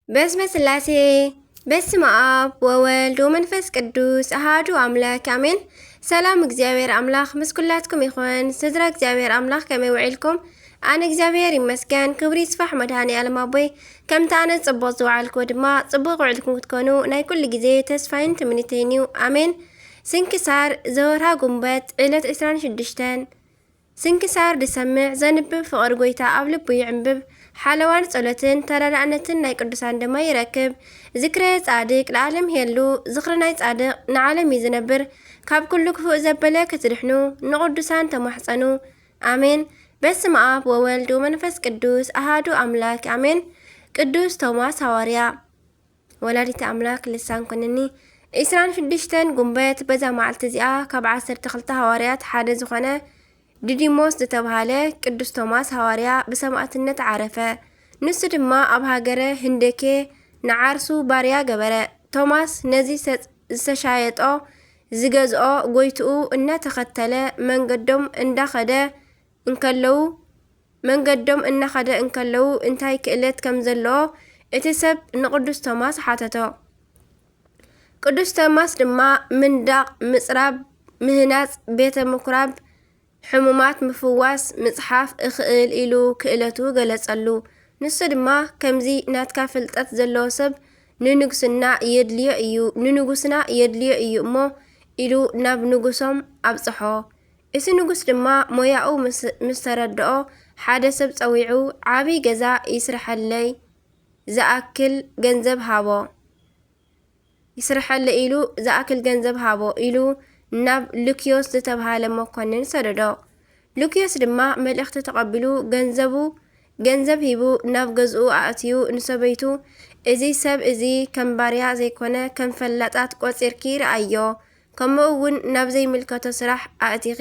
በስመ ስላሴ፣ በስመ ኣብ ወወልድ ወመንፈስ ቅዱስ ኣሃዱ ኣምላክ ኣሜን። ሰላም እግዚኣብሔር ኣምላኽ ምስ ኩላትኩም ይኹን። ስድራ እግዚኣብሔር ኣምላኽ ከመይ ውዒልኩም? ኣነ እግዚኣብሔር ይመስገን፣ ክብሪ ይስፋሕ መድኃኔ ዓለም ኣቦይ። ከምቲ ኣነ ጽቡቕ ዝወዓልኩዎ ድማ ጽቡቕ ውዒልኩም ክትኮኑ ናይ ኩሉ ግዜ ተስፋይን ትምኒተይን እዩ። ኣሜን። ስንክሳር ዘወርሃ ጉንበት ዕለት ዕስራን ሽዱሽተን። ስንክሳር ዝሰምዕ ዘንብብ ፍቕሪ ጎይታ ኣብ ልቡ ይዕንብብ። ሓለዋን ጸሎትን ተረዳእነትን ናይ ቅዱሳን ድማ ይረክብ። ዝክረ ጻድቅ ለዓለም ይሄሉ። ዝኽሪ ናይ ጻድቅ ንዓለም እዩ ዝነብር። ካብ ኩሉ ክፉእ ዘበለ ክትድሕኑ ንቅዱሳን ተማሕጸኑ። ኣሜን። በስመ ኣብ ወወልድ ወመንፈስ ቅዱስ ኣሃዱ ኣምላክ ኣሜን። ቅዱስ ቶማስ ሃዋርያ። ወላዲተ ኣምላክ ልሳን ኩንኒ። ዕስራን ሽዱሽተን ጉንበት በዛ መዓልቲ እዚኣ ካብ ዓሰርተ ክልተ ሃዋርያት ሓደ ዝኾነ ዲዲሞስ ዝተብሃለ ቅዱስ ቶማስ ሃዋርያ ብሰማዕትነት ዓረፈ። ንሱ ድማ ኣብ ሃገረ ህንደኬ ንዓርሱ ባርያ ገበረ። ቶማስ ነዚ ሰ-፣ ዝተሻየጦ ዝገዝኦ ጎይትኡ እናተኸተለ መንገዶም እንዳኸደ እንከለዉ መንገዶም እናኸደ እንከለዉ እንታይ ክእለት ከም ዘለዎ እቲ ሰብ ንቅዱስ ቶማስ ሓተቶ። ቅዱስ ቶማስ ድማ ምንዳቕ፣ ምጽራብ፣ ምህናጽ ቤተ ምኩራብ፣ ሕሙማት ምፍዋስ፣ ምጽሓፍ እኽእል ኢሉ ክእለቱ ገለጸሉ። ንሱ ድማ ከምዚ ናትካ ፍልጠት ዘለዎ ሰብ ንንጉስና የድልዮ እዩ፣ ንንጉስና የድልዮ እዩ እሞ ኢሉ ናብ ንጉሶም ኣብጽሖ። እቲ ንጉስ ድማ ሞያኡ ምስ፣ ምስ ተረድኦ ሓደ ሰብ ጸዊዑ ዓቢ ገዛ ይስርሐለይ ዝኣክል ገንዘብ ሃቦ። ይስርሐለይ ኢሉ ዝኣክል ገንዘብ ሃቦ ኢሉ ናብ ሉክዮስ ዝተብሃለ መኮንን ሰደዶ። ሉክዮስ ድማ መልእኽቲ ተቐቢሉ ገንዘቡ፣ ገንዘብ ሂቡ ናብ ገዝኡ ኣእትዩ ንሰበይቱ እዚ ሰብ እዚ ከም ባርያ ዘይኮነ ከም ፈላጣት ቆጺርኪ ረኣዮ፣ ከምኡ እውን ናብ ዘይምልከቶ ስራሕ ኣእቲኺ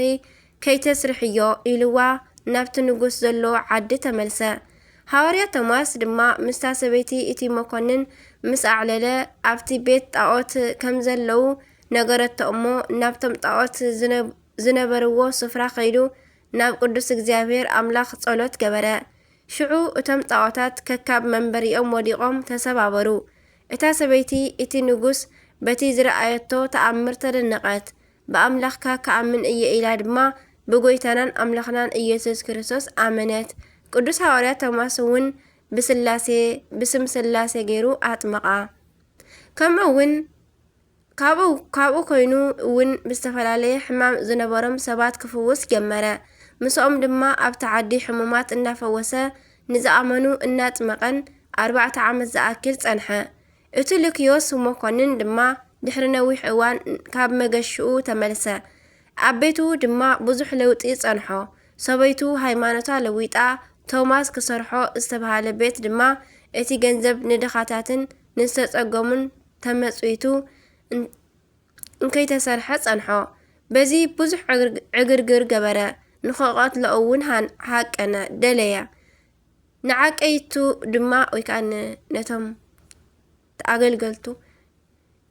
ከይተስርሕዮ ኢልዋ ናብቲ ንጉስ ዘለዎ ዓዲ ተመልሰ። ሃዋርያ ቶማስ ድማ ምስታ ሰበይቲ እቲ መኮንን ምስ ኣዕለለ ኣብቲ ቤት ጣዖት ከም ዘለዉ ነገረቶ እሞ ናብቶም ጣዖት ዝነ-፣ ዝነበርዎ ስፍራ ከይዱ ናብ ቅዱስ እግዚኣብሔር ኣምላኽ ጸሎት ገበረ። ሽዑ እቶም ጣዖታት ከካብ መንበሪኦም ወዲቖም ተሰባበሩ። እታ ሰበይቲ እቲ ንጉስ በቲ ዝረኣየቶ ተኣምር ተደነቐት። ብኣምላኽካ ክኣምን እየ ኢላ ድማ ብጎይታናን ኣምላኽናን ኢየሱስ ክርስቶስ ኣመነት። ቅዱስ ሃዋርያ ቶማስ እውን ብስላሴ፣ ብስም ስላሴ ገይሩ ኣጥመቓ። ከምኡ እውን ካብኡ፣ ካብኡ ኮይኑ እውን ብዝተፈላለየ ሕማም ዝነበሮም ሰባት ክፍውስ ጀመረ። ምስኦም ድማ ኣብቲ ዓዲ ሕሙማት እናፈወሰ ንዝኣመኑ እናጥመቐን ኣርባዕተ ዓመት ዝኣክል ጸንሐ። እቲ ሉክዮስ መኮንን ድማ ድሕሪ ነዊሕ እዋን ካብ መገሽኡ ተመልሰ። ኣብ ቤቱ ድማ ብዙሕ ለውጢ ጸንሖ። ሰበይቱ ሃይማኖታ ለዊጣ፣ ቶማስ ክሰርሖ ዝተባህለ ቤት ድማ እቲ ገንዘብ ንድኻታትን ንዝተጸገሙን ተመጽዊቱ እን-፣ እንከይተሰርሐ ጸንሖ። በዚ ብዙሕ ዕግር-፣ ዕግርግር ገበረ። ንኽቐትሎ እውን ሃን-፣ ሃቀነ፣ ደለየ። ንዓቀይቱ ድማ፣ ወይ ከኣ ን-፣ ነቶም ኣገልገልቱ፣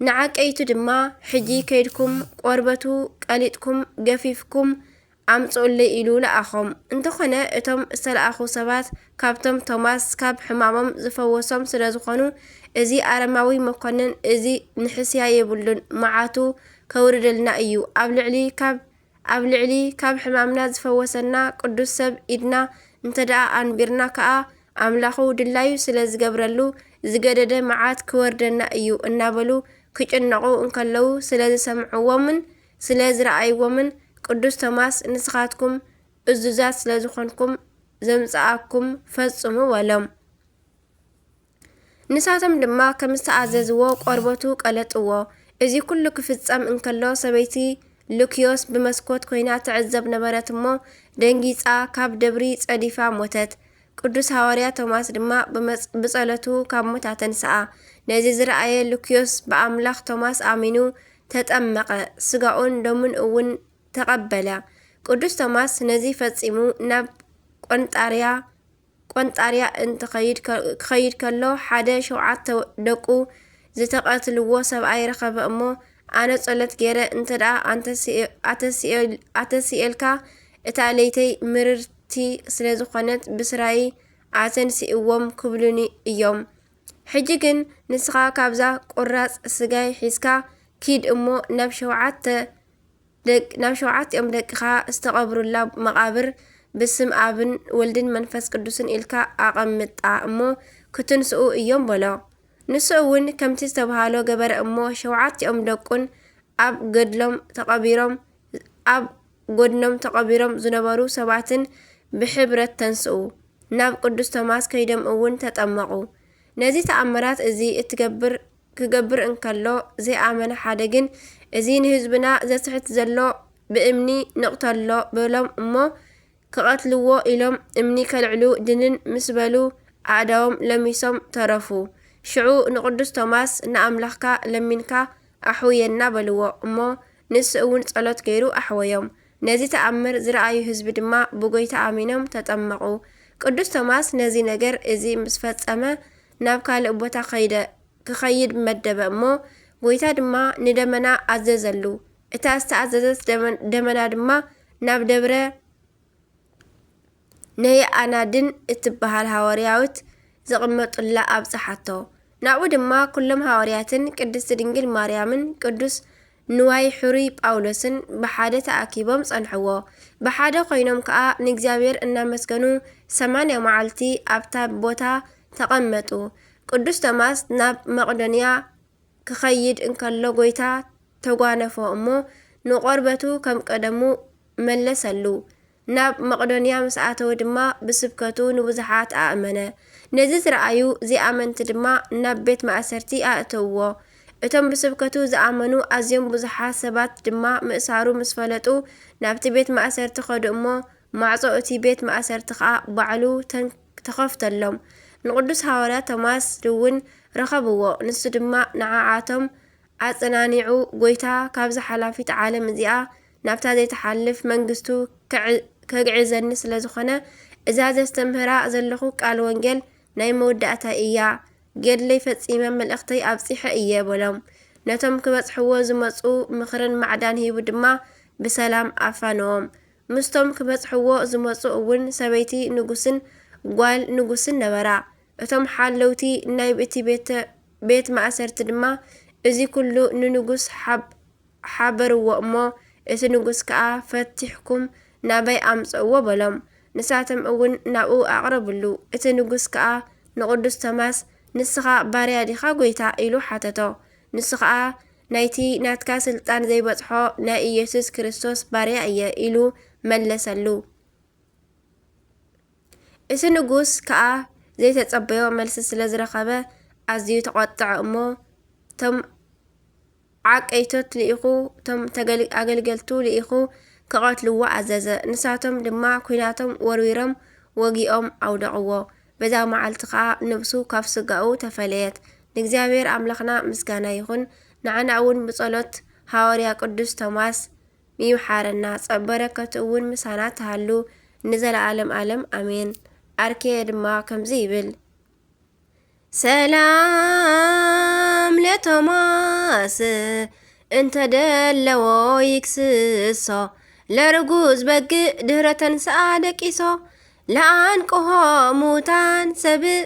ንዓቀይቱ ድማ፣ "ሕጂ ከይድኩም ቆርበቱ ቀሊጥኩም ገፊፍኩም ኣምጽኡለይ" ኢሉ ለኣኾም። እንተኾነ እቶም ዝተለኣኹ ሰባት ካብቶም ቶማስ ካብ ሕማሞም ዝፈወሶም ስለ ዝኾኑ፣ እዚ ኣረማዊ መኮንን እዚ ንሕስያ የብሉን፣ መዓቱ ከውርደልና እዩ። ኣብ ልዕሊ ካብ ኣብ ልዕሊ ካብ ሕማምና ዝፈወሰና ቅዱስ ሰብ ኢድና እንተ ደኣ ኣንቢርና ከኣ፣ ኣምላኹ ድላዩ ስለ ዝገብረሉ፣ ዝገደደ መዓት ክወርደና እዩ እናበሉ ክጭነቑ እንከለዉ ስለ ዝሰምዕዎምን ስለ ዝረኣይዎምን፣ ቅዱስ ቶማስ፣ ንስኻትኩም እዙዛት ስለ ዝኾንኩም፣ ዘምጽኣኩም ፈጽሙ በሎም። ንሳቶም ድማ ከም ዝተኣዘዝዎ ቆርበቱ ቀለጥዎ። እዚ ኩሉ ክፍጸም እንከሎ፣ ሰበይቲ ሉክዮስ ብመስኮት ኮይና ትዕዘብ ነበረት እሞ፣ ደንጊጻ ካብ ደብሪ ጸዲፋ ሞተት። ቅዱስ ሃዋርያ ቶማስ ድማ ብመጽ-፣ ብጸሎቱ ካብ ሙታን ተንስኣ። ነዚ ዝረኣየ ሉክዮስ ብኣምላኽ ቶማስ ኣሚኑ ተጠመቐ፣ ስጋኡን ደሙን እውን ተቐበለ። ቅዱስ ቶማስ ነዚ ፈጺሙ ናብ ቆንጣርያ፣ ቆንጣርያ እንትኸይድ ከ-፣ ክኸይድ ከሎ፣ ሓደ ሸውዓተ ደቁ ዝተቐትልዎ ሰብኣይ ረኸበ እሞ፣ ኣነ ጸሎት ገይረ እንተ ደኣ ኣንተስኤ-፣ ኣተስኤል-፣ ኣተስኤልካ፣ እታ ለይተይ ምርርቲ ስለ ዝኾነት፣ ብስራይ ኣተንስእዎም ክብሉኒ እዮም። ሕጂ ግን ንስኻ ካብዛ ቁራጽ ስጋይ ሒዝካ ኪድ እሞ ናብ ሸውዓተ ደቅ-፣ ናብ ሸውዓቲኦም ደቅኻ ዝተቐብሩላ መቓብር ብስም ኣብን ወልድን መንፈስ ቅዱስን ኢልካ ኣቐምጣ እሞ ክትንስኡ እዮም በሎ። ንሱ እውን ከምቲ ዝተባሃሎ ገበረ እሞ ሸውዓቲኦም ደቁን ኣብ ገድሎም ተቐቢሮም፣ ኣብ ጎድኖም ተቐቢሮም ዝነበሩ ሰባትን ብሕብረት ተንስኡ። ናብ ቅዱስ ቶማስ ከይዶም እውን ተጠመቑ። ነዚ ተኣምራት እዚ እትገብር፣ ክገብር እንከሎ ዘይኣመነ ሓደ ግን፣ "እዚ ንህዝብና ዘስሕት ዘሎ ብእምኒ ንቕተሎ" በሎም እሞ ክቐትልዎ ኢሎም እምኒ ከልዕሉ ድንን ምስ በሉ ኣእዳዎም ለሚሶም ተረፉ። ሽዑ ንቅዱስ ቶማስ "ንኣምላኽካ ለሚንካ ኣሕውየና" በልዎ እሞ ንሱ እውን ጸሎት ገይሩ ኣሕወዮም። ነዚ ተኣምር ዝረኣዩ ህዝቢ ድማ ብጎይታ ኣሚኖም ተጠመቑ። ቅዱስ ቶማስ ነዚ ነገር እዚ ምስ ፈጸመ ናብ ካልእ ቦታ ከይደ፣ ክኸይድ መደበ እሞ ጎይታ ድማ ንደመና ኣዘዘሉ። እታ ዝተኣዘዘት ደመ-፣ ደመና ድማ ናብ ደብረ ነየኣናድን እትበሃል ሃዋርያዊት ዝቕመጡላ ኣብጽሓቶ። ናብኡ ድማ ኩሎም ሃዋርያትን ቅድስቲ ድንግል ማርያምን ቅዱስ ንዋይ ሕሩይ ጳውሎስን ብሓደ ተኣኪቦም ጸንሕዎ። ብሓደ ኮይኖም ከኣ ንእግዚኣብሔር እናመስገኑ ሰማንያ መዓልቲ ኣብታ ቦታ ተቐመጡ። ቅዱስ ቶማስ ናብ መቕዶንያ ክኸይድ እንከሎ ጎይታ ተጓነፎ እሞ ንቆርበቱ ከም ቀደሙ መለሰሉ። ናብ መቕዶንያ ምስ ኣተወ ድማ ብስብከቱ ንብዙሓት ኣእመነ። ነዚ ዝረኣዩ ዘይኣመንቲ ድማ ናብ ቤት ማእሰርቲ ኣእተውዎ። እቶም ብስብከቱ ዝኣመኑ ኣዝዮም ብዙሓት ሰባት ድማ ምእሳሩ ምስ ፈለጡ ናብቲ ቤት ማእሰርቲ ከዱ እሞ ማዕጾ እቲ ቤት ማእሰርቲ ኸኣ ባዕሉ ተን-፣ ተኸፍተሎም። ንቅዱስ ሃዋርያ ቶማስ እውን ረኸብዎ። ንሱ ድማ ንዓኣቶም ኣጸናኒዑ፣ "ጎይታ ካብዛ ሓላፊት ዓለም እዚኣ ናብታ ዘይትሓልፍ መንግስቱ ከዕ-፣ ከግዕዘኒ ስለ ዝኾነ፣ እዛ ዘስተምህራ ዘለኹ ቃል ወንጌል ናይ መወዳእታይ እያ። ገድለይ ፈጺመ፣ መልእኽተይ ኣብጺሐ እየ" በሎም። ነቶም ክበጽሕዎ ዝመጹ ምኽርን ማዕዳን ሂቡ ድማ ብሰላም ኣፋነዎም። ምስቶም ክበጽሕዎ ዝመጹ እውን ሰበይቲ ንጉስን ጓል ንጉስን ነበራ። እቶም ሓለውቲ ናይ እቲ ቤተ-፣ ቤት ማእሰርቲ ድማ እዚ ኩሉ ንንጉስ ሓብ-፣ ሓበርዎ እሞ፣ እቲ ንጉስ ከኣ፣ "ፈቲሕኩም ናባይ ኣምጽእዎ" በሎም። ንሳቶም እውን ናብኡ ኣቕረብሉ። እቲ ንጉስ ከኣ ንቅዱስ ቶማስ፣ "ንስኻ ባርያ ዲኻ ጐይታ?" ኢሉ ሓተቶ። ንሱ ኸኣ፣ "ናይቲ ናትካ ስልጣን ዘይበጽሖ ናይ ኢየሱስ ክርስቶስ ባርያ እየ" ኢሉ መለሰሉ። እቲ ንጉስ ከኣ ዘይተጸበዮ መልሲ ስለ ዝረኸበ ኣዝዩ ተቖጥዐ እሞ፣ እቶም ዓቀይቶት ልኢኹ፣ እቶም ተገል-፣ ኣገልገልቱ ልኢኹ ክቐትልዎ ኣዘዘ። ንሳቶም ድማ ኲናቶም ወርዊሮም ወጊኦም ኣውደቕዎ። በዛ መዓልቲ ኸኣ ነብሱ ካብ ስጋኡ ተፈለየት። ንእግዚኣብሔር ኣምላኽና ምስጋና ይኹን። ንዓና እውን ብጸሎት ሃዋርያ ቅዱስ ቶማስ ይምሓረና። ጸ-፣ በረከቱ እውን ምሳና ትሃሉ ንዘለዓለም ዓለም ኣሜን። ኣርኬ ድማ ከምዚ ይብል፣ ሰላም ለቶማስ እንተ ደለዎ ይክስሶ፣ ለርጉዝ በግእ ድህረ ተንስኣ ደቂሶ፣ ለኣንቅሆ ሙታን ሰብእ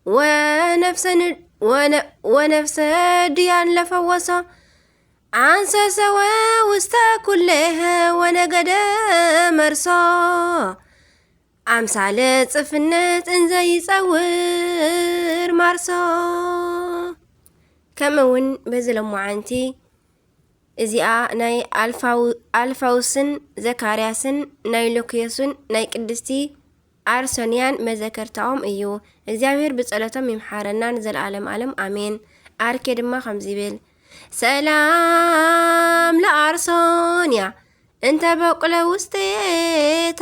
ወነፍሰ ን-፣ ወነ-፣ ወነፍሰ ድያን ለፈወሶ፣ ኣንሰሰወ ውስተ ኩሌ ወነገደ መርሶ፣ ኣምሳለ ጽፍነት እንዘ ይጸውር ማርሶ። ከምኡ እውን በዚ ሎማዓንቲ እዚኣ ናይ ኣልፋው-፣ ኣልፋውስን ዘካርያስን ናይ ሉክዮስን ናይ ቅድስቲ ኣርሶንያን መዘከርታኦም እዩ። እግዚኣብሔር ብጸሎቶም ይምሓረና ንዘለዓለም ዓለም ኣሜን። ኣርኬ ድማ ከምዚ ይብል፣ ሰላም ለኣርሶንያ እንተ በቁለ ውስቴታ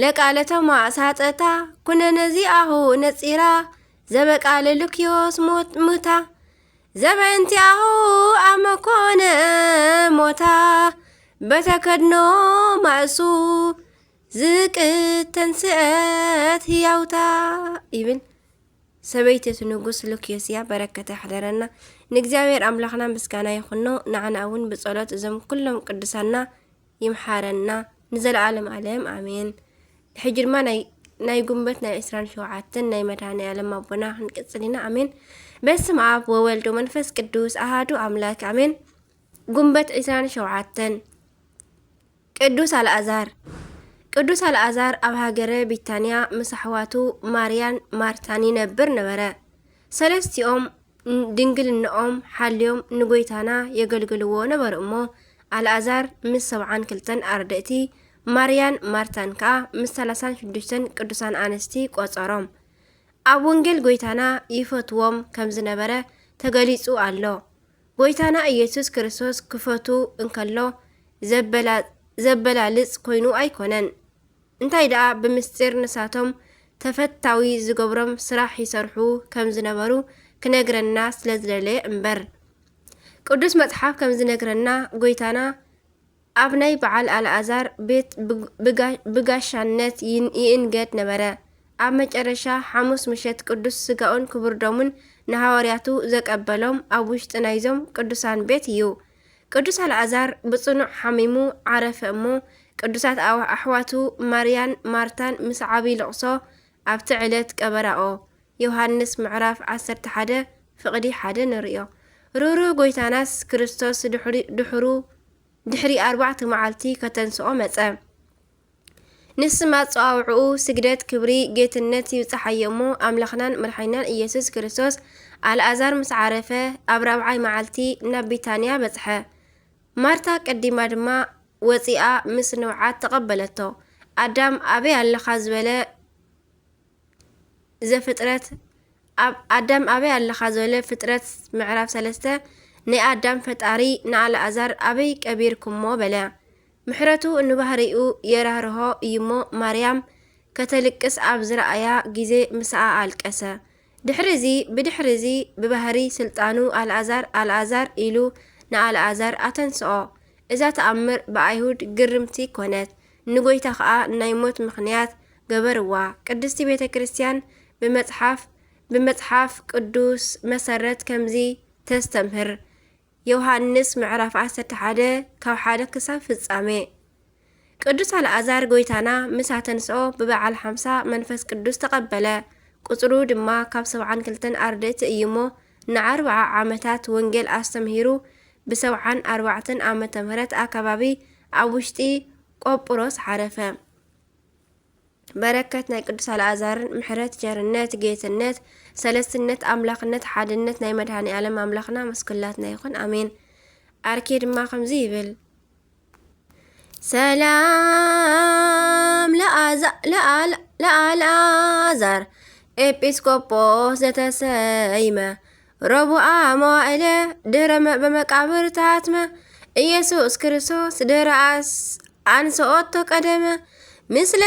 ለቃለ ቶማስ ሃጸታ ኩነነ ዚኣሁ ነጺራ ዘበቃለ ሉክዮስ ሞት-፣ ሙታ ዘበእንቲኣሁ ኣመኮነ ሞታ በተከድኖ ማእሱ ዝቅት ተንስአት ህያውታ ይብል። ሰበይቲ እቲ ንጉስ ሉክዮስ እያ። በረከታ ይሕደረና። ንእግዚኣብሔር ኣምላኽና ምስጋና ይኹኖ። ንዓና እውን ብጸሎት እዞም ኩሎም ቅዱሳና ይምሓረና ንዘለዓለም ዓለም ኣሜን። ሕጂ ድማ ናይ፣ ናይ ጉንበት ናይ ዕስራን ሸውዓተን ናይ መድኃኔ ዓለም ኣቦና ክንቅጽል ኢና። ኣሜን። በስመ ኣብ ወወልድ ወመንፈስ ቅዱስ ኣሃዱ ኣምላክ ኣሜን። ጉንበት ዕስራን ሸውዓተን። ቅዱስ ኣልኣዛር። ቅዱስ ኣልኣዛር ኣብ ሃገረ ቢታንያ ምስ ኣሕዋቱ ማርያን ማርታን ይነብር ነበረ። ሰለስቲኦም ድንግልናኦም ሓልዮም ንጎይታና የገልግልዎ ነበሩ እሞ፣ ኣልኣዛር ምስ ሰብዓን ክልተን ኣርድእቲ፣ ማርያን ማርታን ከኣ ምስ ሰላሳን ሽዱሽተን ቅዱሳን ኣንስቲ ቆጸሮም። ኣብ ወንጌል ጎይታና ይፈትዎም ከም ዝነበረ ተገሊጹ ኣሎ። ጎይታና ኢየሱስ ክርስቶስ ክፈቱ እንከሎ ዘበላ-፣ ዘበላልጽ ኮይኑ ኣይኮነን። እንታይ ደኣ ብምስጢር ንሳቶም ተፈታዊ ዝገብሮም ስራሕ ይሰርሑ ከም ዝነበሩ ክነግረና ስለ ዝደለየ እምበር። ቅዱስ መጽሓፍ ከም ዝነግረና ጎይታና ኣብ ናይ በዓል ኣልኣዛር ቤት ብግ-፣ ብጋ-፣ ብጋሻነት ይን-፣ ይእንገድ ነበረ። ኣብ መጨረሻ ሓሙስ ምሸት ቅዱስ ስጋኡን ክቡር ደሙን ንሃዋርያቱ ዘቀበሎም ኣብ ውሽጢ ናይዞም ቅዱሳን ቤት እዩ። ቅዱስ ኣልኣዛር ብጽኑዕ ሓሚሙ ዓረፈ እሞ፣ ቅዱሳት ኣዋ-፣ ኣሕዋቱ ማርያን ማርታን ምስ ዓቢ ልቕሶ ኣብቲ ዕለት ቀበራኦ። ዮሃንስ ምዕራፍ ዓሰርተ ሓደ ፍቕዲ ሓደ ንርእዮ። ርህሩህ ጎይታናስ ክርስቶስ ድሕሪ-፣ ድሕሩ-፣ ድሕሪ ኣርባዕተ መዓልቲ ከተንስኦ መጸ። ንስም ኣጸዋውዕኡ ስግደት ክብሪ ጌትነት ይብጽሓዮ እሞ፣ ኣምላኽናን መድሓኒናን ኢየሱስ ክርስቶስ ኣልኣዛር ምስ ዓረፈ ኣብ ራብዓይ መዓልቲ ናብ ቢታንያ በጽሐ። ማርታ ቀዲማ ድማ ወጺኣ ምስ ንብዓት ተቐበለቶ። ኣዳም ኣበይ ኣለኻ ዝበለ ዘፍጥረት፣ ኣብ ኣዳም ኣበይ ኣለኻ ዝበለ ፍጥረት ምዕራፍ ሰለስተ፣ ናይ ኣዳም ፈጣሪ ንኣልኣዛር ኣበይ ቀቢርኩሞ በለ። ምሕረቱ ንባህሪኡ የራህርሆ እዩሞ ማርያም ከተልቅስ ኣብ ዝረኣያ ግዜ ምስኣ ኣልቀሰ። ድሕሪ እዚ፣ ብድሕሪ እዚ ብባህሪ ስልጣኑ ኣልኣዛር፣ ኣልኣዛር ኢሉ ንኣልኣዛር ኣተንስኦ። እዛ ተኣምር ብኣይሁድ ግርምቲ ኮነት፣ ንጎይታ ኸኣ ናይ ሞት ምኽንያት ገበርዋ። ቅድስቲ ቤተ ክርስቲያን ብመጽሓፍ፣ ብመጽሓፍ ቅዱስ መሰረት ከምዚ ተስተምህር። ዮሃንስ ምዕራፍ ዓሰርተ ሓደ ካብ ሓደ ክሳብ ፍጻሜ። ቅዱስ ኣልኣዛር ጎይታና ምስ ኣተንስኦ ብበዓል ሓምሳ መንፈስ ቅዱስ ተቐበለ። ቁጽሩ ድማ ካብ ሰብዓን ክልተን ኣርድእቲ እዩሞ ንኣርብዓ ዓመታት ወንጌል ኣስተምሂሩ ብሰብዓን ኣርባዕተን ዓመተ ምህረት ኣከባቢ ኣብ ውሽጢ ቆጵሮስ ዓረፈ። በረከት ናይ ቅዱስ ኣልኣዛርን ምሕረት፣ ቸርነት፣ ጌትነት፣ ሰለስትነት፣ ኣምላኽነት፣ ሓድነት ናይ መድኃኔ ዓለም ኣምላኽና ምስ ኩላትና ይኹን። ኣሜን። ኣርኬ ድማ ከምዚ ይብል። ሰላም ለኣዛ-፣ ለኣል-፣ ለኣልኣዛር ኤጲስቆጶስ ዘተሰይመ፣ ረቡዓ መዋእለ ድህረ መ-፣ በመቃብር ተሃትመ፣ ኢየሱስ ክርስቶስ ድህረ ኣስ-፣ ኣንሰኦቶ ቀደመ፣ ምስለ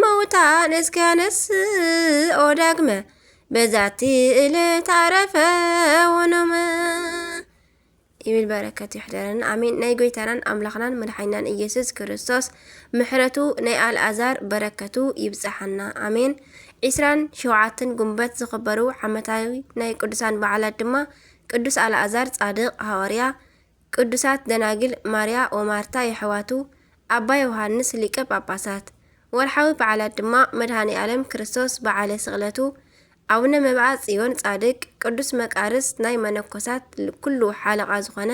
መውታን እስኪ ኣነስኦ ዳግመ፣ በዛቲ እለት ኣረፈ ወኖመ። ይብል። በረከት ይሕደረና። ኣሜን። ናይ ጎይታናን ኣምላኽናን መድሓኒናን ኢየሱስ ክርስቶስ ምሕረቱ፣ ናይ ኣልኣዛር በረከቱ ይብጽሓና። ኣሜን። ዒስራን ሸውዓተን ጉንበት ዝኽበሩ ዓመታዊ ናይ ቅዱሳን በዓላት ድማ ቅዱስ ኣልኣዛር ጻድቕ ሃዋርያ፣ ቅዱሳት ደናግል ማርያ ወማርታ የሕዋቱ፣ ኣባ ዮሃንስ ሊቀ ጳጳሳት። ወርሓዊ በዓላት ድማ መድኃኔ ዓለም ክርስቶስ በዓለ ስቕለቱ፣ ኣቡነ መብዓ ጽዮን ጻድቅ፣ ቅዱስ መቃርስ ናይ መነኮሳት ኩሉ ሓለቓ ዝኾነ፣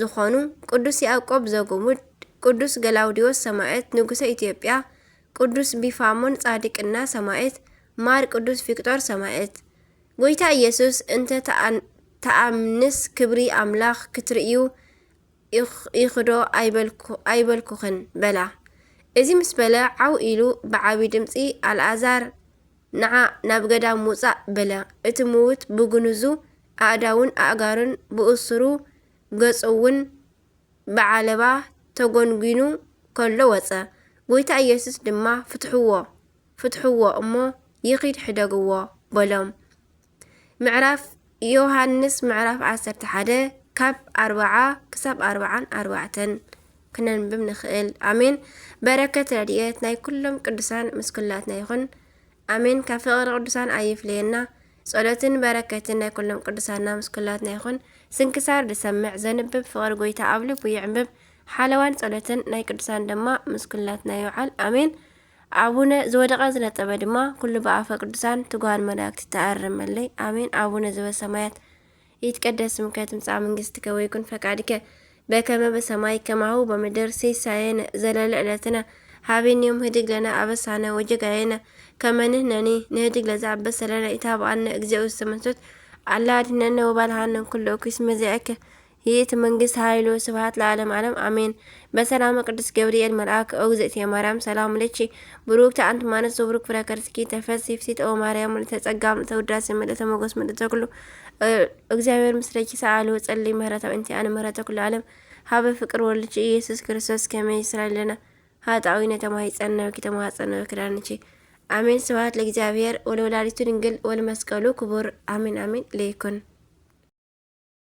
ዝኾኑ፣ ቅዱስ ያዕቆብ ዘጉሙድ፣ ቅዱስ ገላውዲዮስ ሰማዕት ንጉሰ ኢትዮጵያ፣ ቅዱስ ቢፋሞን ጻድቅና ሰማዕት፣ ማር ቅዱስ ፊቅጦር ሰማዕት። ጎይታ ኢየሱስ እንተ ተኣን-፣ ተኣምንስ ክብሪ ኣምላኽ ክትርእዩ ኢኽ-፣ ኢኽዶ ኣይበልኩ-፣ ኣይበልኩኽን በላ። እዚ ምስ በለ ዓው ኢሉ ብዓቢ ድምጺ ኣልኣዛር ንዓ ናብ ገዳም ውጻእ በለ። እቲ ምዉት ብግንዙ ኣእዳውን ኣእጋሩን ብእሱሩ ገጹ እውን ብዓለባ ተጎንጒኑ ከሎ ወጸ። ጎይታ ኢየሱስ ድማ ፍትሕዎ፣ ፍትሕዎ እሞ ይኺድ ሕደግዎ በሎም። ምዕራፍ ዮሃንስ ምዕራፍ ዓሰርተ ሓደ ካብ ኣርብዓ ክሳብ ኣርብዓን ኣርባዕተን ክነንብብ ንኽእል። ኣሜን። በረከት ረድኤት ናይ ኩሎም ቅዱሳን ምስ ኩላትና ይኹን። ኣሜን። ካብ ፍቕሪ ቅዱሳን ኣይፍለየና። ጸሎትን በረከትን ናይ ኩሎም ቅዱሳና ምስ ኩላትና ይኹን። ስንክሳር ዝሰምዕ ዘንብብ ፍቕሪ ጎይታ ኣብ ልቡ ይዕምብብ። ሓለዋን ጸሎትን ናይ ቅዱሳን ድማ ምስ ኩላትና ይውዓል። ኣሜን። ኣቡነ ዘወደቐ ዝነጠበ ድማ ኩሉ ብኣፈ ቅዱሳን ትጉሃን መላእክት ተኣረመለይ። ኣሜን። ኣቡነ ዘበሰማያት ይትቀደስ ስምከ ትምጻእ መንግስትከ ወይኩን ፈቃድከ በከመ በሰማይ ከማሁ በምድር። ሲሳየነ ዘለለ ዕለትነ ሃበነ ዮም ህድግ ለነ አበሳነ ወጌጋየነ ከመ ንሕነኒ ንህድግ ለዘአበሰ ለነ። ኢታብአነ እግዚኦ ውስተ መንሱት አላ አድነነ ወባልሃነ ኩሉ እኩይ። እስመ ዚአከ ይእቲ መንግስት ኃይሉ ስብሐት ለዓለም ዓለም አሜን። በሰላመ ቅዱስ ገብርኤል መልአክ ኦግዝእትየ ማርያም ሰላም ለኪ ብሩክቲ አንቲ እም አነስት ወብሩክ ፍሬ ከርስኪ ተፈሲ ፍሲት ኦ ማርያም ምልዕተ ጸጋ ምልዕተ ውዳሴ ምልዕተ ሞገስ ምልዕተ ኩሉ እ- እግዚኣብሔር ምስለኪ ሰአሉ ጸልይ ምህረተ እንቲአነ ምህረተ ኩሉ ዓለም ሀበ ፍቅር ወልድኪ ኢየሱስ ክርስቶስ ከመ ይስራይ ለነ ኃጣዊ ነተማሂጸነ ወኪ ተማጸነ ወክዳንኪ አሜን። ስብሐት ለእግዚኣብሔር ወለወላዲቱ ድንግል ወለመስቀሉ ክቡር አሜን አሜን ለይኩን።